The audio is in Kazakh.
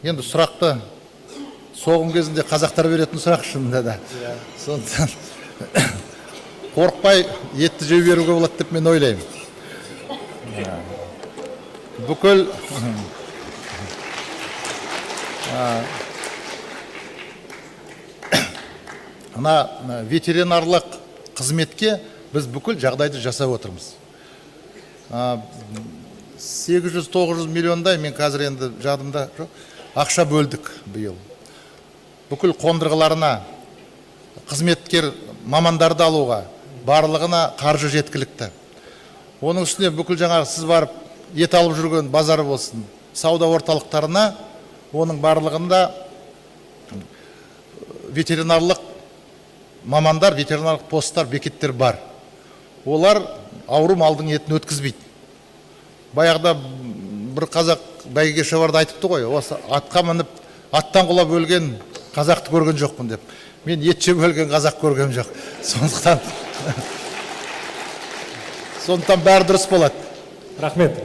Енді сұрақты соғым кезінде қазақтар беретін сұрақ шынында да. Сондықтан қорықпай етті жей беруге болады деп мен ойлаймын. Бүкіл мына ветеринарлық қызметке біз бүкіл жағдайды жасап отырмыз. 800-900 миллиондай, мен қазір енді жадымда жоқ, ақша бөлдік биыл. Бүкіл қондырғыларына, қызметкер мамандарды алуға, барлығына қаржы жеткілікті. Оның үстіне бүкіл жаңағы сіз барып ет алып жүрген базар болсын, сауда орталықтарына, оның барлығында ветеринарлық мамандар, ветеринарлық посттар, бекеттер бар. Олар ауру малдың етін өткізбейді. Баяғыда бір қазақ бәйгеге шабарда айтыпты ғой, осы атқа мініп, аттан құлап өлген қазақты көрген жоқпын деп. Мен ет жеп өлген қазақ көргем жоқ. Сондықтан бәрі дұрыс болады. Рахмет.